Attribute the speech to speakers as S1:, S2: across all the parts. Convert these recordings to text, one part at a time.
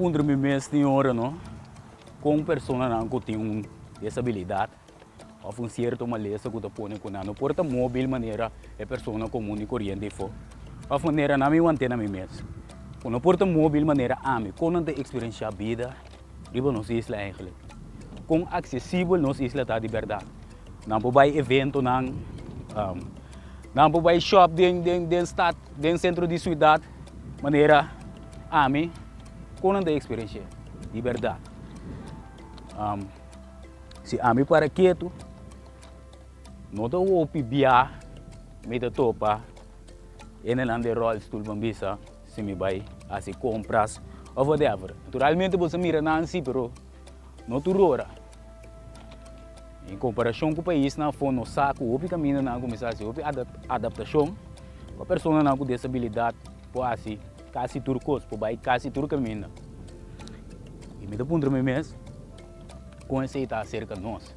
S1: puntra mi mes tin ora no, kon personanan ku tin un desabilidat òf un sierto malesa ku ta pone ku nan no por ta móbil manera e persona komun i koriente afó, òf manera nan mi want'é na mi mes, ku no por ta móbil manera ami, kon nan ta eksperensiá bida riba nos isla eigentlik? Kon aksesibel nos isla ta di bèrdat? Nan por bai eventonan, nan por bai shòp den den den stat, den sentro di siudat manera ami, kon nan ta eksperensiá di bèrdat? Si ami para ketu, no ta hopi bia mi ta topa hendenan den rolstoel ban bisa si mi bai hasi compras of whatever. Naturalmente bo sa mira nan si, pero no tur ora. En comparacion cu paisnan afo nos sa cu hopi caminda nan a cuminsa haci hopi adaptacion pa personanan cu desabilidad por haci casi tur cos, por bai casi tur caminda. Y mi ta puntra mi mes. Kon esei ta aserka nos?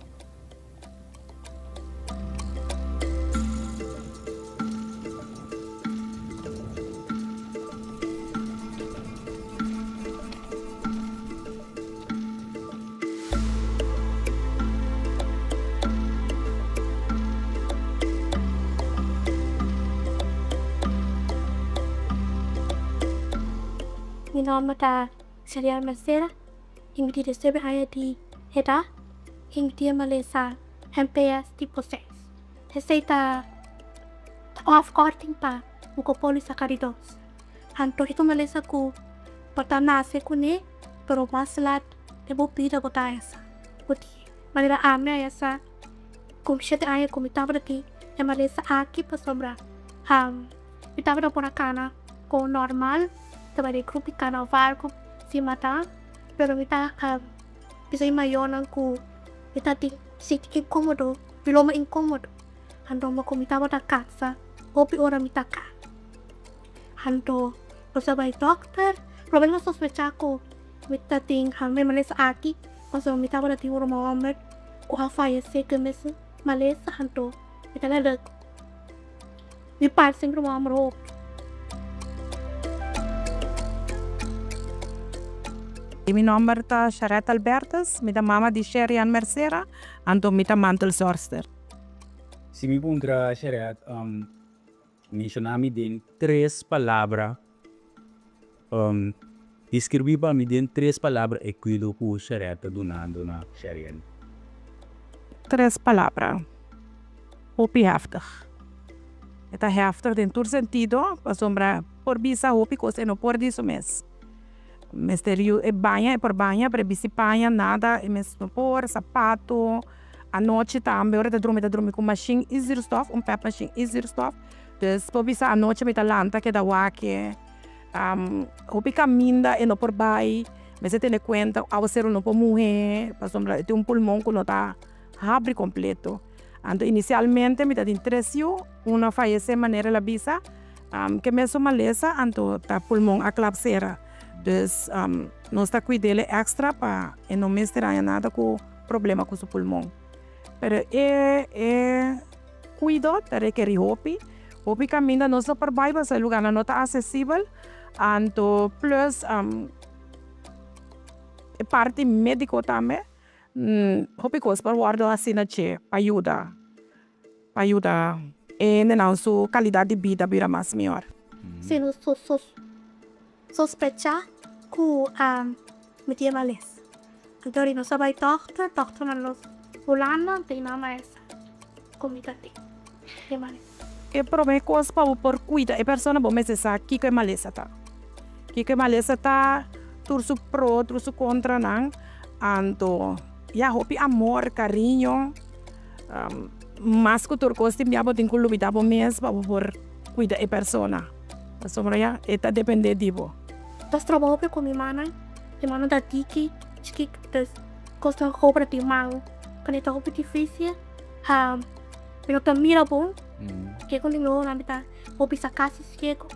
S2: Mi nomber ta Shariel Mercera. I mi di recibe aña di edad i mi tin e malesa MPS tipo seis. Esei ta un afkorting pa mucopolisacaridosis. Anto e ta un malesa ku bo ta nase kuné pero mas lat den bo bida bo ta haya sa. Bo di manera ami a haya sa ku shete aña ku mi tabata tin e malesa aki pasobra mi tabata por a kana kon normal, tabata den grup di karnaval ku si mata. Pero mi ta bisa e mayornan ku mi ta tin sinti inkomodo, mi loma inkomodo. Anto ku mi tabata kansa, hopi ora mi ta ka. Anto nos a bai dòkter, promé nos sospechá ku mi ta tin e malesa aki, pasobra mi tabata tin un ruman hòmber ku a fayesé ku e mesun malesa, anto mi ta lèt Mi parse mi ruman homber hopi.
S3: Mi nomber ta Sharette Albertus, mi ta mama di Sherian Mercera, anto mi ta mantelzorgster.
S1: Si mi puntra Sharette, menshona mi den tres palabra, describi pa mi den tres palabra e kuido ku Sharette ta dunando na Sherian.
S3: Tres palabra. Hopi heftig. E ta heftig den tur sentido pasobra por bisa hopi kos e no por di su mes. Mester yu e baña e por baña pero e bisti paña nada e mes no por, sapato, anochi tambe ora e ta drumi e ta drumi ku mashin i zuurstof un pep mashin i zuurstof. Dus por bisa anochi mi ta lanta keda wak e hopi kaminda e no por bai mester tene kuenta awaseru no por muhe pasobra e tin un pulmon ku no ta habri kompleto. Anto inisialmente mi ta tin tres yu, un a fayesé manera el a bisa ke mesun malesa anto ta pulmon a klap sera. Dus nos ta kuid'el extra pa e no mester haña nada ku problema ku su pulmon. Pero e e kuido ta rekerí hopi, hopi kaminda nos no por bai pasobra e lugarnan no ta asesibel, anto plus e parti médiko tambe. Hopi kos por wòrdu hasi na dje pa yuda, pa yuda e hendenan su kalidat di bida bira mas mihor.
S2: Si nos sospechá ku mi tin e malesa, anto ora nos a bai dòkter, dòkter manda nos Hulanda, anto i nan a sa ku mi ta tin e malesa.
S3: E promé kos pa bo por kuida e persona bo mester sa kiko e malesa ta. Kiko e malesa ta, tur su pro, tur su kontranan. Anto ya hopi amor, cariño, mas cu tur cos tin bia bo tin cu lubida bo mes pa bo por cuida e persona, pasobra ya e ta depende di bo.
S2: Ta stroba hopi cu mi mannan, mi mannan ta diki, chikito, dus cos ta cobra di man, cuando ta hopi dificil, mi no ta mira bon, ke cu mi ohonan mi ta hopi sa casi ciego,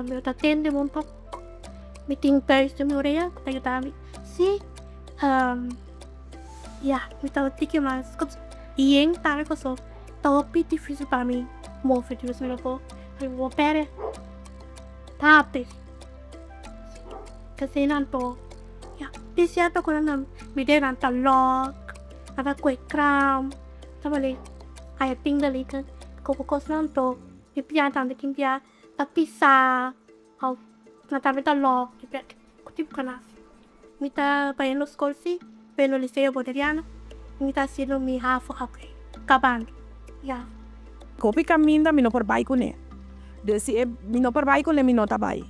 S2: mi no ta tende bon tampoco, mi tin buis den mi orea cu ta yuda mi. Sí, ya, mi ta tiki mas yen tambe paso ta hopi dificil pa mi move dus mi no por mi por perde papia. Asina anto. Tin sierto ku nan mi nan ta lòk, nan ta kue kram, ta bali haya tinga liker ku kosnan anto mi pia tambe tin bia ta pisa òf nan tambe ta lòk ku tipo ku nan hasi. Mi ta bayendo skol si, bayendo Liceo Boneriano, mi ta hasiendo mi havo awe kabando ya.
S3: Hopi kaminda mi no por bai kuné. Dus si e mi no por bai kuné mi no ta bai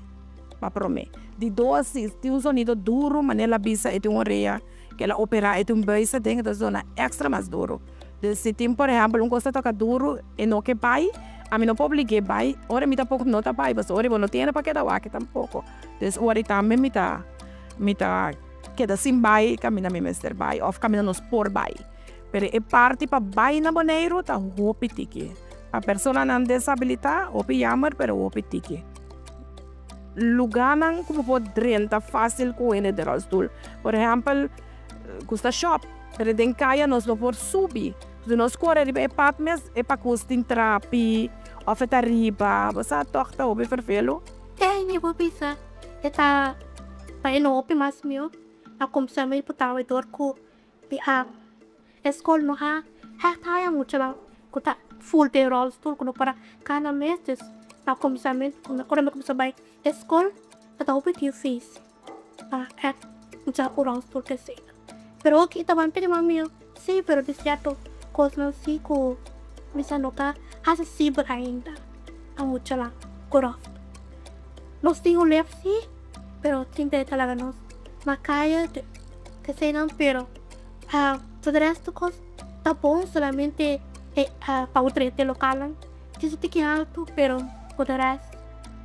S3: pa promé. Di dos si tin un sonido duru manera el a bisa e tin un orea ku el a operá e tin un buis aden e ta zona èkstra mas duru. Dus si tin por ehèmpel un kos ta toka duru e no ke bai ami no por oblig'é bai ora mi tampoko no ta bai pasobra ora bo no tene pa keda wak tampoko. Dus ora tambe mi ta mi ta keda sin bai kaminda mi mester bai òf kaminda nos por bai. Pero e parti pa bai na Boneiru ta hopi tiki. Pa personanan desabilitá hopi yammer pero hopi tiki. Lugánan ku bo por drenta fásil ku hende den rolstoel. Por ehèmpel ku sta shòp pero den kaya nos no por subi. Si nos kore riba e pad mes e pakus tin trapi òf e ta riba. Bo sa tòg ta hopi ferfelu.
S2: Ey mi por bisa e ta bayendo hopi mas mihó na kuminsamentu tawe dor ku Mi a e skol no a hègt haya muchanan ku ta ful den ròlstul ku no por a kana mes dus na kuminsamentu ora mi kuminsá bai e skol ta ta hopi difísil pa ègt usa un ròlstul te asina pero oki ta bai pidi mami si pero di sierto kosnan si ku mi sa no ta asesibel ainda pa muchanan ku ròlstul nos tin un lef si pero tin bes ta laga nos na kaya. Eseinan pero todo resto cos ta bon solamente e pa otro hende localnan tin su tiki alto pero por de resto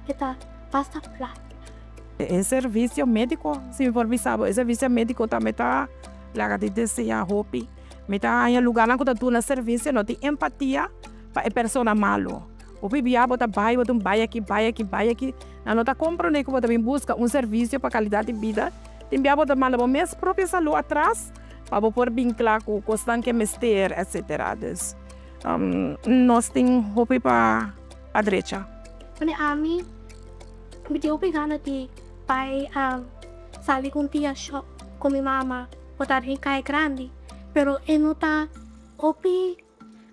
S2: e ta basta plat.
S3: E servicio medico si mi por bisa bo e servicio medico tambe ta laga di desea hopi mi ta haña lugarnan ku ta duna servicio no tin empatia pa e persona malo hopi bia bo ta bai bo ta un bai aki bai aki bai aki nan no ta comprende ku bo ta bin buska un servicio pa calidad di bida. Tin bia bo ta manda bo mes propio salú atras pa bo por bin kla ku kosnan ke mester etcetera. Dus nos tin hopi pa drecha.
S2: Pone ami mi tin hopi gana di bai sali ku un dia shop ku mi mama por ta den kai grandi pero e no ta hopi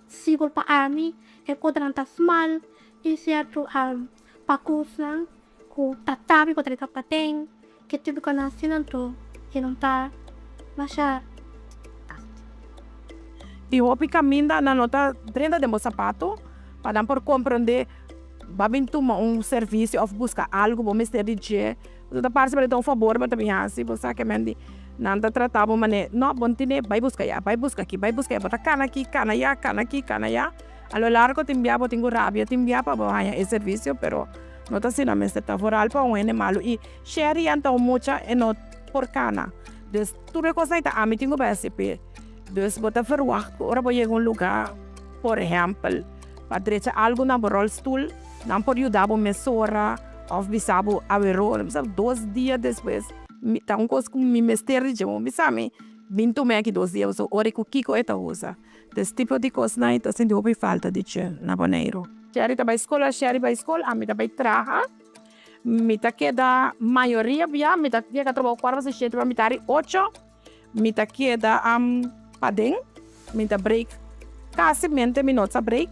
S2: sigur pa ami e kodranan ta smal tin sierto pakusnan Ku ta tabi ku ta di tapaten ke tipo ku nan asina anto e no ta masha fácil.
S3: Di hopi kaminda nan no ta drenta den bo sapato pa nan por komprende bo a bin tuma un servisio òf buska algu bo mester di dje. Bo ta parse pa ta un fabor bo ta bin hasi bo sa ke men di nan ta trata bo manera no bo no tene bai buska ya bai buska aki bai buska ya bo ta kana aki kana ya kana aki kana ya a lo largo tin bia bo tin ku rabia tin bia pa bo haña e servisio pero No ta asina mester ta vooral pa un hende malu y Sherry an ta un mucha e no por cana dus tur e cosnan ta ami tin cu bay haci p'e dus bo ta verwacht cu ora bo yega un lugar por ehempel pa drecha algo na bo rolstoel nan por yuda bo mesora of bisa bo awero bisa dos dia despues mi ta un cos cu mi mester di dje bo bisa mi bin tuma aki dos dia pasobra ora cu kico e ta usa. Des tipo di kosnan i ta sinti hopi falta di dje na Boneiru. Sherry ta bai skol, Sherry bai skol, ami ta bai traha. Mi ta keda mayoria bia, mi ta yega trabou kuarto pa shete pa mitar di ocho, mi ta keda paden, mi ta break kasi mente mi no sa break,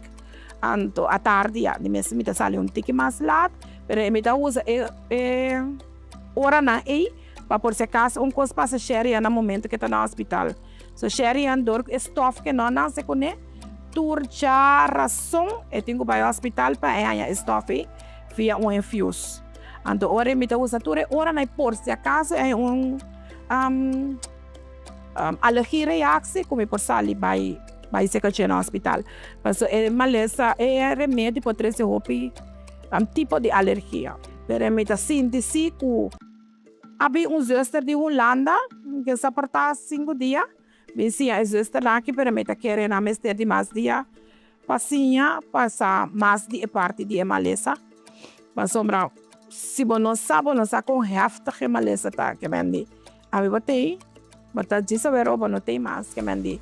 S3: anto atardi ya di mes mi ta sali un tiki mas lat, pero mi ta usa e e oranan ei pa por si acaso un kos pasa Sherry ya na momento ke ta na hospital. So Sherry Ann dor ku e stof ke no nase kuné, tur dja rason e tin ku bai hospital pa e haña e stof ei via un infius. Anto ora mi ta usa tur e oranan ei por si akaso e haña un alergie reaksie ku mi por sali bai bai seka dje na hospital. Pasobra e malesa e remedi por trese hopi tipo di alergia. Pero mi ta sinti si ku. A bin un zuster di Hulanda ke sa por ta sinku dia bin siña e zusternan aki pero mi ta kere nan mester di mas dia pa siña pa sa mas di e parti di e malesa pasobra si bo no sa bo no sa kon heftig e malesa ta ke men di abi bo tei bo ta djis awor bo no tei mas ke men di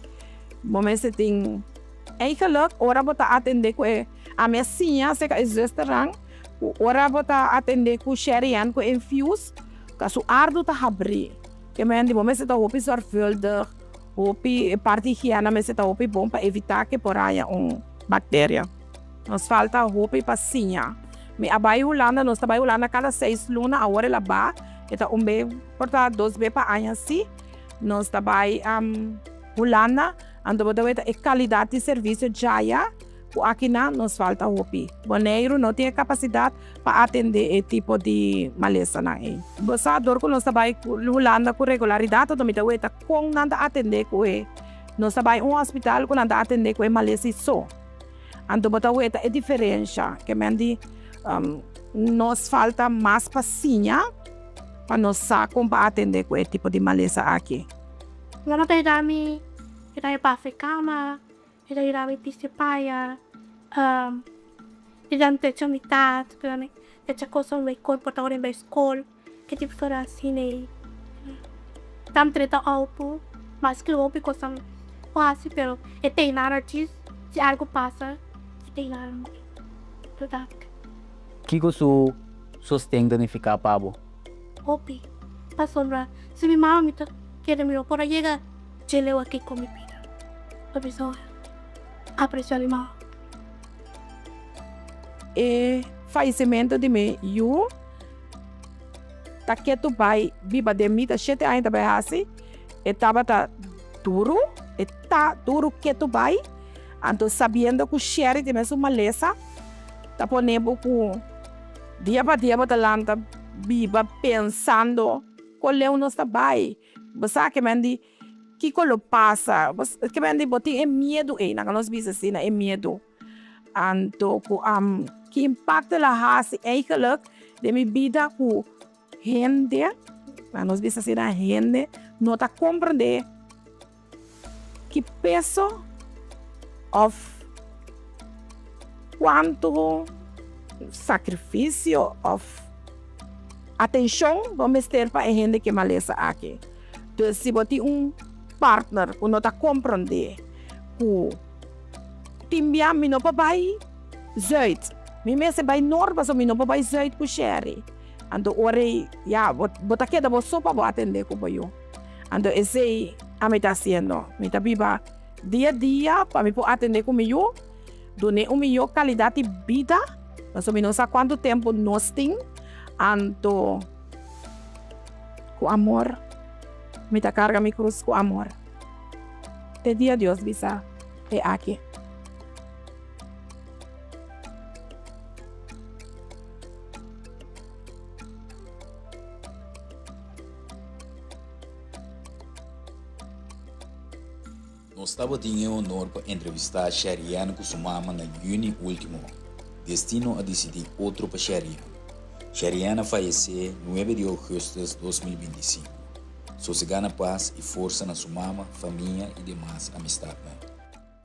S3: bo mester tin Eigenlijk ora bo ta atende ku e ami a siña aserka e zusternan ku ora bo ta atende ku Sherry-Ann ku infuse ka su ardu ta habri. Ke men di bo mester ta hopi zorgvuldig, hopi e parti higiena mester ta hopi bon pa evitá ke por haña un bakteria. Nos falta hopi pa siña. Mi a bai Hulanda, nos ta bai Hulanda kada seis luna, awor el a ba, e ta un be, por ta dos be pa aña si. Nos ta bai Hulanda, anto bo ta weta e kalidat di servisio djaya. Ku akinan nos falta hopi. Boneiru no tin e kapasidat pa atendé e tipo di malesanan ei. Bo sa dor ku nos ta bai Hulanda ku regularidat anto mi ta weta kon nan ta atendé ku e. Nos ta bai un hospital ku nan ta atendé ku e malesa ei so. Anto bo ta weta e diferensha. Ke men di nos falta mas pa siña pa nos sa kon pa atendé ku e tipo di malesa aki.
S2: Nan ta yuda mi, e ta pasa e kama. E ta yuda mi bisti paña, e ta drecha mi tas, e ta drecha kosnan mi korpo ta ora mi bai skol, ke tipo di asina ei. Ta trata auto, maske hopi kosnan por hasi pero e ta nada djis si algu pasa e ta nada yuda.
S1: Kiko su sosten ta nifiká pa bo?
S2: Hopi, pasobra si mi mama mi ta kere mi no por a yega. Dje leu aki ku mi bida. Pa bisa aprecia mi mama.
S3: E fallecimento di mi yu ta ketu bai biba den mi ta shete aña ta bai hasi e tabata duru e ta duru ketu bai anto sabiendo ku Sherry tin mesun malesa ta pone bo ku dia pa dia bo ta lanta biba pensando kon leu nos ta bai. Bo sa ke men di kiko lo pasa, bo ke men di bo tin e miedu ei, nan nos bisa asina, e miedu. Anto ku ki impakto el a hasi eigenlijk den mi bida ku hende, nan nos bisa asina, hende no ta komprende ki peso òf kuantu sakrifisio òf atenshon bo mester pa e hende ku e malesa aki. Dus si bo tin un partner ku no ta komprondé ku tin bia mi no por bai zùit, mi mester bai nort pasobra mi no por bai zùit ku Sherry. Anto ora ei ya bo ta keda bo so pa bo atendé ku bo yu. Anto esei ami ta hasiendo. Mi ta biba dia dia pa mi por atendé ku mi yu, dun'é un mihó kalidat di bida, pasobra mi no sa kuantu tempu nos tin. Anto ku amor mi ta karga mi krus ku amor te dia Dios bisa e aki.
S1: Nos tabatin e honor pa entrevistá Sherianne ku su mama na yüni último. Destino a disidí otro pa Sherianne. Sherianne a fayesé nuebe di ougùstus 2025. Sosegá na pas i forsa na su mama, famia i demas amistatnan.